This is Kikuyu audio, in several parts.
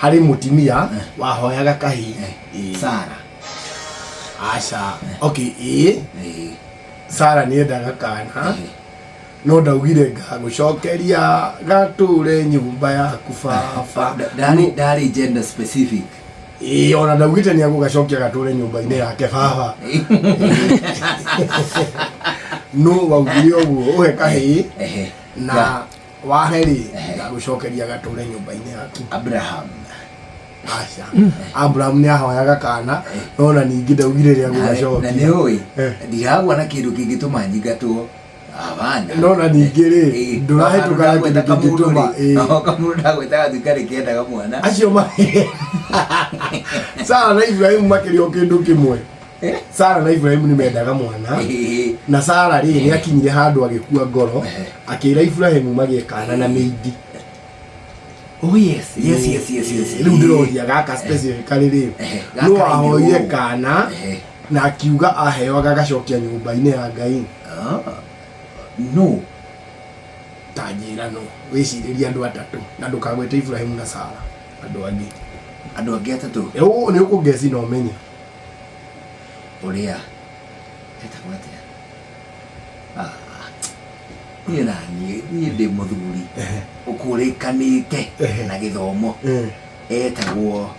Harĩ mũtimia wahoyaga kahii. Ĩĩ. Sara. Aca, okay, ĩĩ. Sara nĩ endaga kana, no ndaugire ngagũcokeria gatũre nyũmba yaku baba. Ndarĩ gender specific. Ĩĩ, ona ndaugĩte nĩ agũgacokia gatũre nyũmba-inĩ yake baba. No waugire ũguo ũhe kahĩĩ na wahe rĩ, ngagũcokeria gatũre nyũmba-inĩ yaku. Abraham. Aca, Abraham nĩ ahoyaga kana, no ona ningĩ ndaugire rĩa Na nĩ gũgacokia. ũĩ ndiragwa na kĩndũ kĩngĩtũma nyingatwo. Hapana. No na ningĩ rĩ, ndũrahĩtũka na kĩndũ kĩngĩtũma, ĩĩ. Kamũndũ ndagwĩta gatuĩka nĩ kĩendaga mwana. Acio ma Sara na Ibrahimu makĩrĩ o kĩndũ kĩmwe. Sara na Ibrahimu nĩ mendaga mwana. Na Sara rĩ, nĩ akinyire handũ agĩkua ngoro, akĩra Ibrahimu magĩe kana na mĩindi. Oh yes. Rĩu ndĩroria gaka specifically rĩ, Gaka no ahoire rĩngĩ, kana na akiuga aheo agagacokia nyũmba-inĩ ya Ngai. Ah, no. Ta njĩra no wĩcirĩrie andũ atatũ na ndũkagwete Ibrahimu na Sara, andũ angĩ. Andũ angĩ atatũ. Ũ nĩ ũkũngeci na ũmenye. Ũrĩa etagwo atĩa? Ah, niĩ na niĩ niĩ ndĩ mũthuri ũkũrĩkanĩte na gĩthomo. Etagwo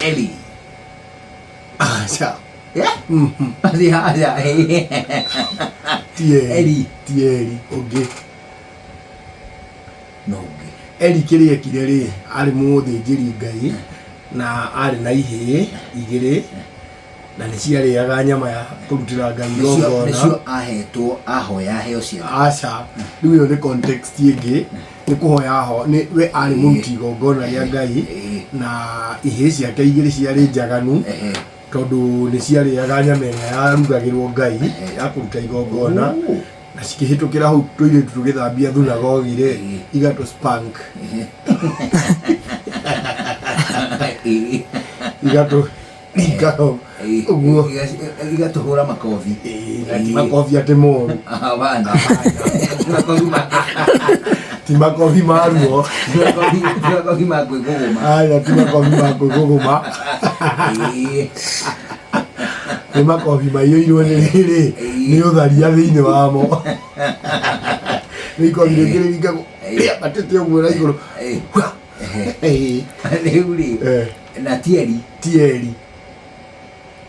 Eli. Aca. Yeah? Aca, Ti Eli. Eli. Ti Eli ũngĩ. No ũngĩ. Eli kĩrĩa ekire rĩ, arĩ mũthĩnjĩri Ngai na arĩ na ihĩĩ igĩrĩ na nĩ ciarĩaga nyama ya kũrutĩra Ngai igongona. Nĩcio ahetwo ahoya aheo ciana. Aca, rĩu ĩyo nĩ context ĩngĩ, nĩ kũhoya aho nĩ we arĩ mũruti igongona rĩa Ngai na ihĩĩ ciake igĩrĩ ciarĩ njaganu tondũ nĩ ciarĩaga nyama ĩrĩa yarugagĩrwo Ngai ya kũruta igongona, na cikĩhĩtũkĩra hau tũirĩtu tũgĩthambia thunagogi rĩ, igatũ spank, igatũ ringa hau ũguo. Igatũhũra makobi. Ĩĩ, na ti makobi atĩ moru. Hapana. Ti makobi ma Ti makobi ma ruo. Ti makobi ma kwĩgũgũma. Aya, ti makobi ma kwĩgũgũma. Nĩ makobi maiyũirwo nĩ rĩrĩ, nĩ ũtharia thĩinĩ wamo. Nĩ ikobi rĩngĩ rĩringagwo rĩambatĩte ũguo na igũrũ. Ĩĩ. Rĩu rĩ, na ti Eli. Ti Eli.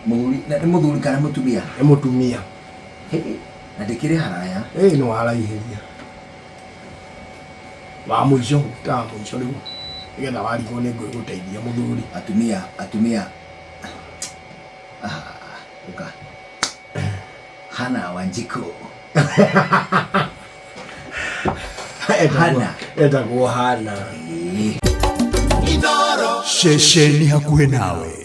Mũthuri, na nĩ mũthuri kana mũtumia? Nĩ mũtumia. Hĩ, na ndĩkĩrĩ haraya. Ĩĩ, nĩ waraihĩria. Wa mũico, ta wa mũico rĩu. Nĩgetha warigwo nĩ ngũgũteithia mũthuri. Atumia, atumia. Ah, ũka. Hana Wanjikũ. Hana. Etagwo Hana. Ĩĩ. Ceceni hakuhĩ nawe.